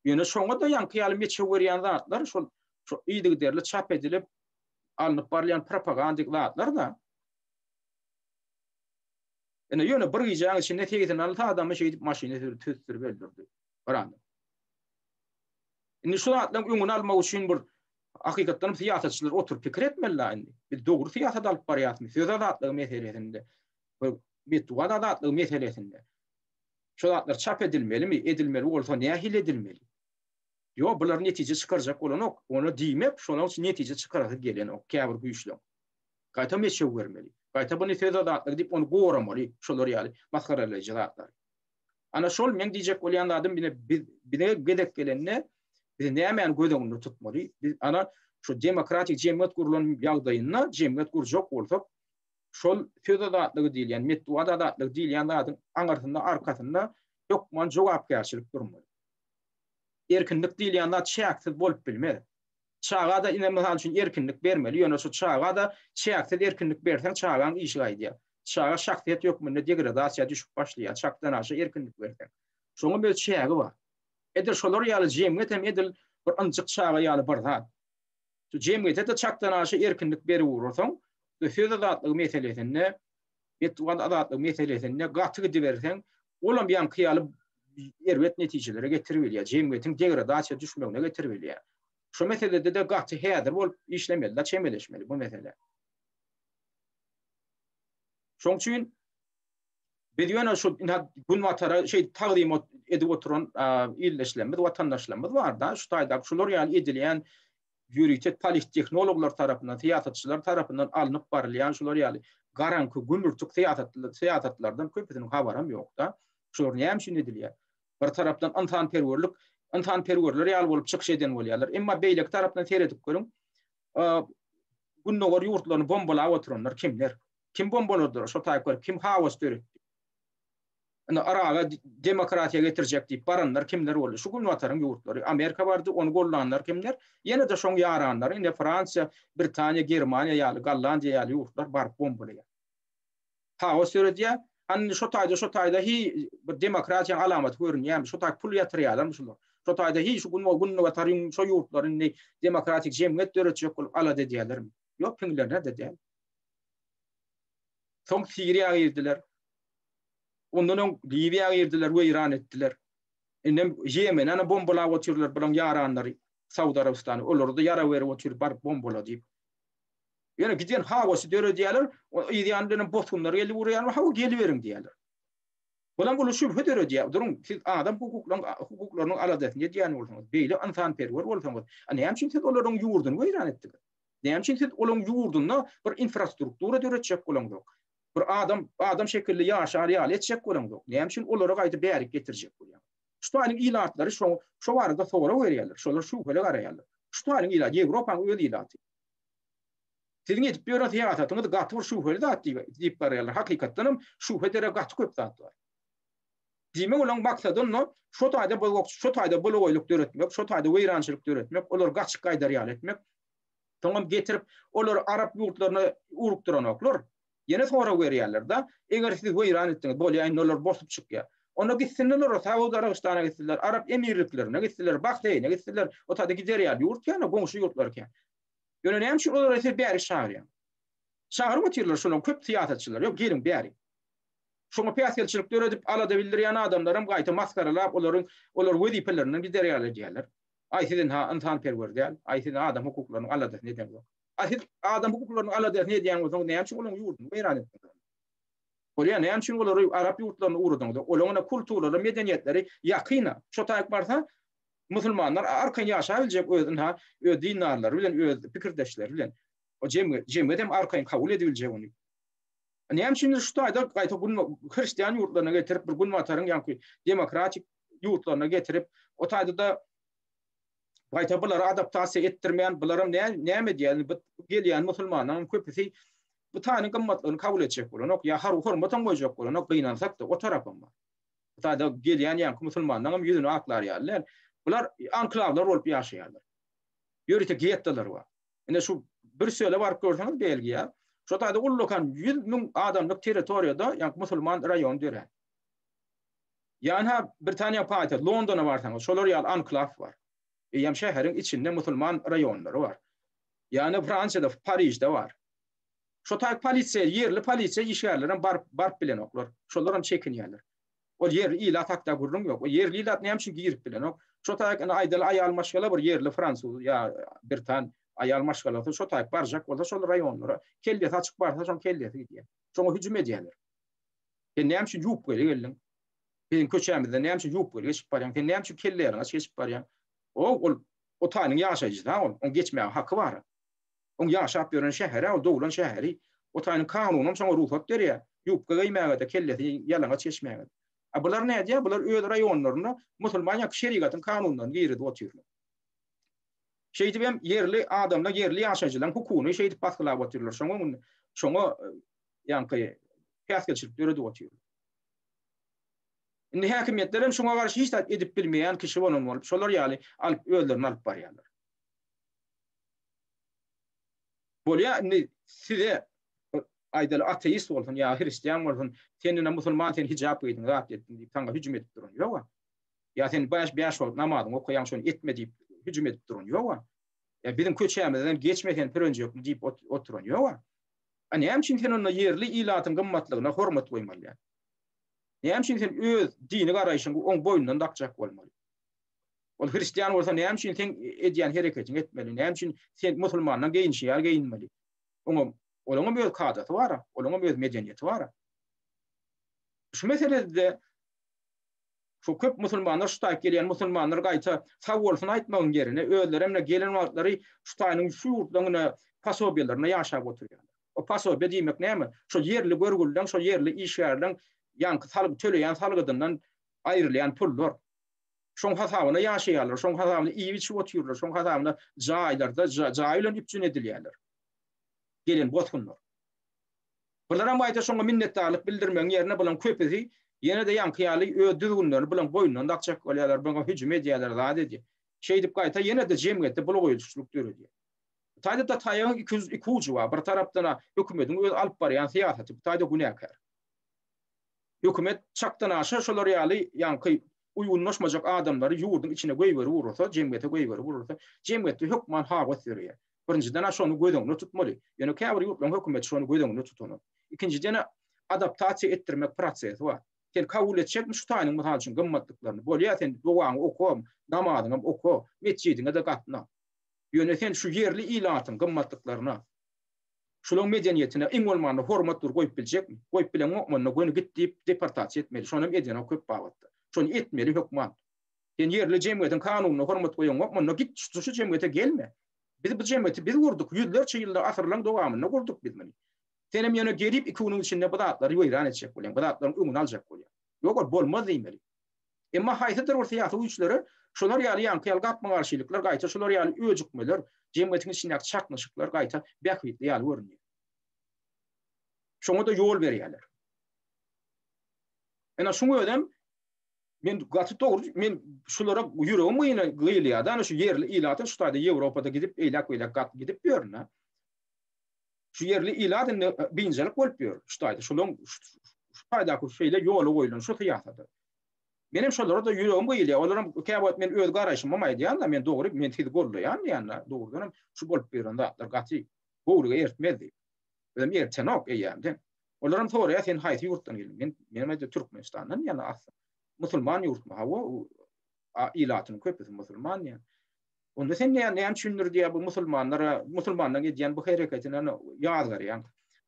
Ýöne şoňa-da ýaňky ýaly meçew berýän zatlar şol şo yzygiderli çap edilip alnyp barylýan propagandik zatlar-da. Ine ýöne bir gijäň içinde 86 adamy şeýdip maşyna sürüp süsdürip öldürdi. Bir adam. Indi şu zatlaryň öňüni almak üçin bir hakykatdan hem syýasatçylar oturyp pikir etmeli indi. Biz dogry syýasat alyp barýarysmy söz azatlygy meselesinde, bir metbugat azatlygy meselesinde. Şu zatlar çap edilmelimi, edilmeli bolsa nähili edilmeli? Ýok, bular netije çykarjak bolanok. Ona diýmek, şonuň üçin netije çykarasy gelenok käbir güýçleň. Gaýta meçew bermeli. Gaýta buny söz azatlygy diýip ony goramaly, şolar ýaly masgaralaýjy zatlary. Ana şol meň diýjek bolýan zadym ine biz bize gezek gelende biz nämäni göz öňünde tutmaly? Biz ana şu demokratik jemgyýet gurlan ýagdaýynda jemgyýet gurjak bolsak, şol söz azatlygy diýilýän, metbugat azatlygy diýilýän zadyň aňyrsynda, arkasynda hökman jogapkärçilik durmaly. Erkinlik diýilýän zat çäksiz bolup bilmez. Çaga-da ine mysal üçin erkinlik bermeli, ýöne şu çaga-da çäksiz erkinlik berseň çagaň işi gaýdýar. Çaga şahsyýet hökmünde degradasiýa düşüp başlaýar, çakdan aşa erkinlik berseň. Şoňam öz çägi bar. Edil şolar ýaly jemgyýet hem edil bir ynjyk çaga ýaly bir zat. Şu jemgyýete-de çakdan aşa erkinlik berip ugrasaň, söz azatlygy meselesinde metbugat azatlygy meselesinde gaty gidiberseň, olam ýaňky ýaly erbet netijelere getirip bilýär, jemgyýetiň degradasiýa düşmegine getirip bilýär. Şu meselede-de gaty häzir bolup işlemeli-de, çemeleşmeli bu meselä. Şoň üçin biz ýöne şu günbatara şeýdip tagzym edip oturan ildeşlerimiz, watandaşlarymyz bar-da, şu taýda şular ýaly edilýän ýörite polittehnologlar tarapyndan, syýasatçylar tarapyndan alnyp barylýan şular ýaly garaňky, gümürtik syýasatlardan köpüsiniň habaram ýok-da. Şular näme üçin edilýär? Bir tarapdan ynsanperwerlik, ynsanperwerler ýaly bolup çykyş eden bolýarlar. Emma beýleki tarapdan seredip görüň, Gündogar ýurtlaryny bombalap oturanlar kimler? Kim bombaladylar? Şo taýyp görüp, kim haos döretdi? Indi Yraga demokratiýa getirjek diýip baranlar kimler boldy? Şu günbataryň ýurtlary. Amerika bardy, ony gollanlar kimler? Ýene-de şoň ýaranlary, indi Fransiýa, Britaniýa, Germaniýa ýaly, Gollandiýa ýaly ýurtlar baryp bombalaýar. Haos döredýär. Hany indi şo taýda, şo taýda hi bir demokratiýanyň alamaty görünýärmi? Şo taý pul ýatyrýarlarmy şular? Şo taýda hi şu gün günbataryň şo ýurtlary indi demokratik jemgyýet döretjek bolup alada edýärlermi? Ýok, piňlerine-de däl. Soň Siriýa girdiler. Ondan öň Liwiýa girdiler, weýran etdiler. Indem Ýemeni ana bombalap otyrlar bulaň ýaranlary, Saud Arabystany. Olara-da ýarag berip otyr, baryp bombala diýip. Ýöne giden haosy döredýärler, yz ýany bilenem bosgunlar gelip urýar, hawa geliberiň diýýärler. Bulam uly şübhe döredýär. Duruň, siz adam hukuklaryň hukuklarynyň aladasyny edýän bolsaňyz, beýle ynsanperwer bolsaňyz, a näme üçin siz olaryň ýurduny weýran etdiňiz? Näme üçin siz olaryň ýurdunda bir infrastruktura döretjek bolaňzok? Bir adam adam şekilli ýaşar ýaly etjek bolaňzok. Näme üçin olary gaýdyp bärik getirjek bolýaňyz? Şu taýyň ilatlary şo şo barada sorag berýärler. Şolar şübheli garaýarlar. Şu taýyň ilaty, Ýewropanyň öz ilaty. Siziň edip ýören syýasatyňyz gaty bir şübheli zat diýip diýip garaýarlar. Hakykatdan hem şübhe derek gaty köp zat bar. Diýmek olaryň maksady onda şo taýda bozgak, şo taýda bolagoýlyk döretmek, şo taýda weýrançylyk döretmek, olary gaçyp gaýdar ýaly etmek. Soňam getirip, olary arap ýurtlaryna urukdyranoklar. Ýene sorag berýärler-de, eger siz weýran etdiňiz, bolýa indi olar bosup çykýar. Onda gitsinler olar Saud Arabystana gitsinler, Arap Emirliklerine gitsinler, Bahreýne gitsinler, o taýda gider ýaly ýurt kän, goňşy ýurtlar kän. Ýöne näme üçin olary siz bärik çagyrýaňyz? Çagyryp otyrlar şolaryň köp syýasatçylary, ýok geliň bärik. Şoňa päsgelçilik döredip alada bildirýän adamlaram gaýta masgaralap olaryň olary wezipelerinden gider ýaly edýärler. Aý siz ynha ynsanperwer däl, aý siz adam hukuklarynyň aladasyny edeňzok. A siz adam hukuklarynyň aladasyny edýän bolsaňyz näme üçin olaryň ýurduny weýran etdiňiz onda? Bolýa näme üçin olary arap ýurtlaryna ugradyňyz? Olaryň ine kulturalary, medeniýetleri ýakyn-a. Şo taýyk barsa musulmanlar arkaýyn ýaşap biljek öz ynha öz dindarlary bilen, öz pikirdeşleri bilen. O jemgyýet, jemgyýet hem arkaýyn kabul edibiljek ony. Näme üçindir şu taýda gaýta gün hristian ýurtlaryna getirip bir günbataryň ýaňky demokratik ýurtlaryna getirip o taýda-da gaýta bulary adaptasiýa etdirmän bularam näme edýär bu gelýän musulmanlaryň köpüsi bu taýyň gymmatlygyny kabul etjek bolanok ýa har hormatam goýjak bolanok gynansak-da o tarapam bar. Bu taýda gelýän ýaňky musulmanlaryň hem ýüzüni aklar ýaly däl. Bular anklawlar bolup ýaşaýarlar. Ýörite gettolar bar. Ine şu Brýussele baryp görseňiz Belgiýa, şo taýda ullakan 100 müň adamlyk territoriýada ýaňky musulman raýony dörän. Ýa-ha Britaniýa paýtagty Londona barsaňyz, şolar ýaly anklaw bar. Eýýäm şäheriň içinde musulman raýonlary bar. Ýa-da Fransiýada, Parižde bar. Şo taý polisiýa, ýerli polisiýa işgärleri hem baryp baryp bilenoklar. Şolar hem çekinýärler. Ol ýerli ilat hakda gürrüň ýok. O ýerli ilat näme üçin girip bilenok? Şo taýak indi aýdaly aýal maşgala bir ýerli fransuz ýa britan aýal maşgalasy şo taýak barjak bolsa şol raýonlara kellesi açyk barsa şoň kellesi gidýär. Şoňa hüjüm edýärler. Sen näme üçin ýupgeli geldiň? Biziň köçämizden näme üçin ýupgeli geçip barýaň? Sen näme üçin kelle ýalaňaç geçip barýaň? O ol o taýynyň ýaşaýjysy-a ol. Oň geçmäge haky bar. Oň ýaşap ýören şäheri-ä ol doglan şäheri. O taýynyň kanunam şoňa rugsat berýär. Ýupka geýmäge-de, kellesi ýalaňaç geçmäge-de. A bular nädýär? Bular öz raýonlarynda musulman ýa şerigatyň kanunlaryny girizip otyrlar. Şeýdip hem ýerli adamlar, ýerli ýaşaýjylaryň hukugyny şeýdip basgylap otyrlar. Şoňa şoňa ýaňky päsgelçilik döredip otyrlar. Indi häkimiýetler hem şoňa garşy hiç zat edip bilmeýän kişi bolan bolup, şolar ýaly alyp özlerini alyp barýarlar. Bolýa indi size aýdaly ateist bolsun ýa hristian bolsun, sen ine musulman sen hijap geýdiň zat etdiň diýip saňa hüjüm edip duran ýoga. Ýa sen bäş bäş wagt namazyňy okaýaň şony etme diýip hüjüm edip duran ýoga. Ýa biziň köçämizden geçme sen pürenjekli diýip oturan ýoga. A näme üçin sen onda ýerli ilatyň gymmatlygyna hormat goýmaly ýa? Näme üçin sen öz dini garaýşyňy oň boýnundan dakjak bolmaly? Ol hristian bolsa näme üçin sen edýän hereketiňi etmeli? Näme üçin sen musulmandan geýinişi ýaly geýinmeli? Oňa olaňam öz kadasy bar, olaňam öz medeniýeti bar. Şu meselede şu köp musulmanlar şu taýyp gelýän musulmanlar gaýta sag bolsun aýtmagyň ýerine özleri hem gelen wagtlary şu taýynyň şu ýurtlaryň posobiýalarynda ýaşap oturýarlar. O posobiýa diýmek näme? Şol ýerli görgülileň, şol ýerli işgärleň ýaňky salgy töleýän salgydyndan aýrylýan pullar. Şoň hasabyna ýaşaýarlar, şoň hasabyna iýip-içip otyrlar, şoň hasabyna jaýlarda jaý bilen üpjün edilýärler. Gelen bosgunlar. Bularam gaýta şoňa minnetdarlyk bildirmegiň ýerine bulaň köpüsi ýene-de ýaňky ýaly öz düzgünlerini bulaň boýnundan dakjak bolýarlar, buňa hüjüm edýärler, zat edýär. Şeýdip gaýta ýene-de jemgyýetde bulagaýçylyk döredýär. Bu taýda-da taýagyň iki ujy bar. Bir tarapdan-a hökümetiň öz alyp barýan syýasaty bu taýda günäkär. Hökümet çakdan aşa şolar ýaly ýaňky uýgunlaşmajak adamlary ýurduň içine goýberip ugrasa, jemgyýete goýberip ugrasa, jemgyýetde hökman haos döreýär. Birinjiden-ä şony göz öňünde tutmaly. Ýöne käbir ýurtlaryň hökümeti şony göz öňünde tutanok. Ikinjiden-ä adaptasiýa etdirmek prosesi bar. Sen kabul etjekmi şu taýynyň mysal üçin gymmatlyklaryny? Bolýar sen dogaňy oka, namazyňam oka, metjidiňe-de gatna. Ýöne sen şu ýerli ilatyň gymmatlyklaryna, Şulaň medeniýetine iň bolmanda hormat bir goýup biljekmi? Goýup bileňokmy onda göni git diýip deportasiýa etmeli. Şonam edenok köp babatda. Şony etmeli hökman. Sen ýerli jemgyýetiň kanunyna hormat goýaňokmy onda git şu jemgyýete gelme. Biz bu jemgyýeti biz gurduk ýüzlerçe ýylda asyrlaň dowamynda gurduk biz muny. Senem ýöne gelip iki günüň içinde bu zatlary weýran etjek bolýaň, bu zatlaryň öňüni aljak bolýaň. Ýok ol bolmaz diýmeli. Emma haýsydyr bir syýasy güýçlere şolar ýaly ýaňky ýaly gapma-garşylyklar, gaýta şolar ýaly öjükmeler, jemgyýetiň içindäki çaknyşyklar gaýta bähbitli ýaly görünýär. Şoňa-da ýol berýärler. Ine şuň özem men gaty dogry, men şulara ýüregim gyýyna gyýylýar-da, ana şu ýerli ilatyň şu taýda Ýewropada gidip eýläk-beýläk gat gidip ýörün-ä. Şu ýerli ilat indi biynjalyk bolup ýör şu taýda. Şulaň şu taýdaky şeýle ýola goýlan şu syýasata. Menem şolara-da ýüregim gyýylýar. Olaram käwagt men öz garaýşymam aýdýan-da, men dogry, men sizi goldaýan diýýän-de, dogrudan hem şu bolup ýören zatlar gaty gowulyga ertmez diýip. Özem ertenok eýýämden. Olaram soraýar, sen haýsy ýurtdan geldiň? Men menem aýdýan Türkmenistandan diýýän asly. Musulman ýurtmy? Hawa, ilatynyň köpüsi musulman diýýän. Onda sen näme näme üçindir diýýär bu musulmanlara, musulmanlaryň edýän bu hereketini ýazgarýaň.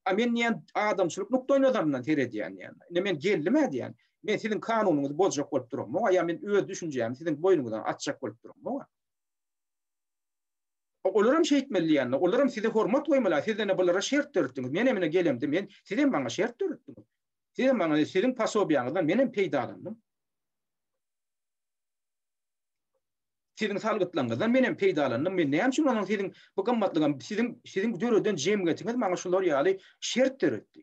A men diýýän adamçylyk nukdaýnazaryndan seredýän diýýän. Indi men geldim-ä diýýän. Men siziň kanunyňyzy bozjak bolup duramok, ýa men öz düşünjämi siziň boýnuňyzdan atjak bolup duramok. Olaram şeýtmeli diýýän. Olaram size hormat goýmaly. Siz ine bulara şert döretdiňiz. Men hem ine gelemde men sizem maňa şert döretdiňiz. Sizem maňa siziň posobiýaňyzdan men hem peýdalandym. Siziň salgytlaryňyzdan men hem peýdalandym. Men näme üçin onuň siziň bu gymmatlygam siziň siziň döreden jemgyýetiňiz maňa şular ýaly şert döretdi.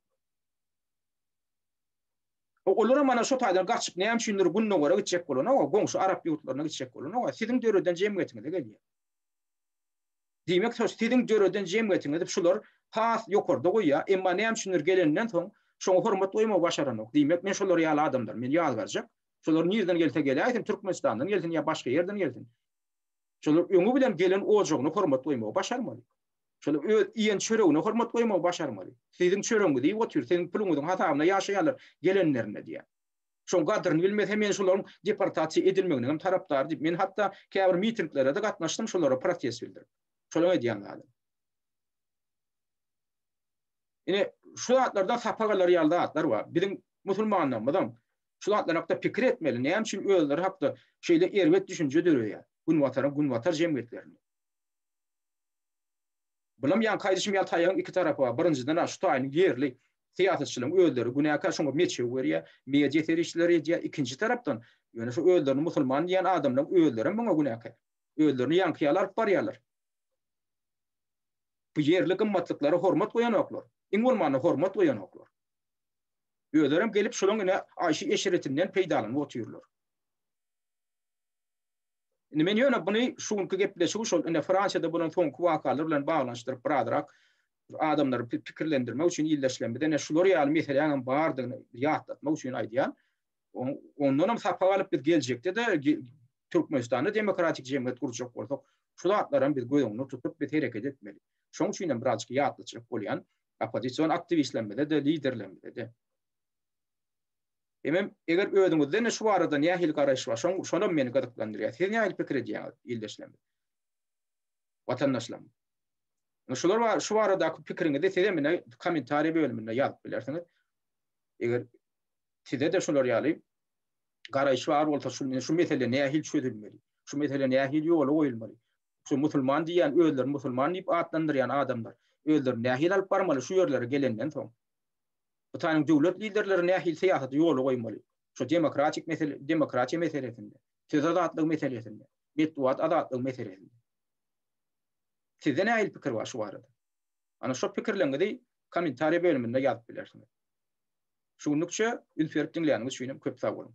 Olaram ana şo taýdan gaçyp näme üçindir gündogara gitjek bolanok, goňşy arap ýurtlaryna gitjek bolanok, siziň döreden jemgyýetiňize gelýär. Diýmek, şo siziň döreden jemgyýetiňizi şular has ýokarda goýýar, emma näme üçindir gelenden soň şoňa hormat goýmagy başaranok. Diýmek, men şolar ýaly adamlary men ýazgarjak. Şolar nirden gelse geläýsin, Türkmenistandan gelsin ýa başga ýerden gelsin. Şolar öňi bilen gelen ojagyna hormat goýmagy başarmaly. Şolar öz iýen çöregine hormat goýmagy başarmaly. Siziň çöregiňizi iýip otyr, siziň puluňyzyň hasabyna ýaşaýarlar gelenlerinde diýýär. Şoň gadryny bilmese men şolaryň deportasiýa edilmeginiň hem tarapdary diýip, men hatda käbir mitinglere-de gatnaşdym şolara protest bildirip. Şolaryň edýän zady. Ine, şu zatlardan sapak alar ýaly zatlar bar. Biziň musulmanlarymyzam şu zatlar hakda pikir etmeli. Näme üçin özleri hakda şeýle erbet düşünje döreýär Günbataryň, Günbatar jemgyýetlerinde? Bulam ýaňky aýdyşym ýaly taýagyň iki tarapy bar. Birinjiden-ä şu taýyny ýerli syýasatçylaryň özleri günäkär, şoňa meçew berýär, media serişdeleri edýär. Ikinji tarapdan, ýöne şu özlerini musulman diýýän adamlaryň özlerem muňa günäkär. Özlerini ýaňky ýaly alyp barýarlar. Bu ýerli gymmatlyklara hormat goýanoklar. Iň bolmanda hormat goýanoklar. Özlerem gelip şolaň ine aýşy-eşretinden peýdalanyp otyrlar. Indi men ýöne buny şu günki gepleşigi şol ine Fransiýada bolan soňky wakalar bilen baglanyşdyryp birazrak adamlary pikirlendirmek üçin ildeşlerimize ine şular ýaly meseläň hem bardygyny ýatlatmak üçin aýdýan. Ondan hem sapak alyp biz geljekde-de Türkmenistanda demokratik jemgyýet gurjak bolsak, şu zatlary hem biz göz öňünde tutup biz hereket etmeli. Şonuň üçin hem birazjyk ýatlatjak bolýan oppozision aktiwistlerimize-de, liderlerimize-de. Hemem eger özüňizde-de şu barada nähili garaýyş bar, şoň şonam meni gyzyklandyrýar. Siz nähili pikir edýäňiz, ildeşlerimiz? Watandaşlarym. Şular bar, şu baradaky pikiriňizi siz hem ine kommentariýa bölüminde ýazyp bilersiňiz. Eger size-de şular ýaly garaýyş bar bolsa, şu şu mesele nähili çözülmeli? Şu mesele nähili ýola goýulmaly? Şu musulman diýýän, özlerini musulman diýip atlandyrýan adamlar özlerini nähili alyp barmaly şu ýerlere gelenden soň? Hytaýyň döwlet liderleri nähili syýasaty ýola goýmaly? Şu demokratik mesele, demokratiýa meselesinde, söz azatlygy meselesinde, metbugat azatlygy meselesinde. Sizde nähili pikir bar şu barada? Ana şo pikirleriňizi kommentariýa bölüminde ýazyp bilersiňiz. Şu günlükçe üns berip diňläniňiz üçin hem köp sag boluň.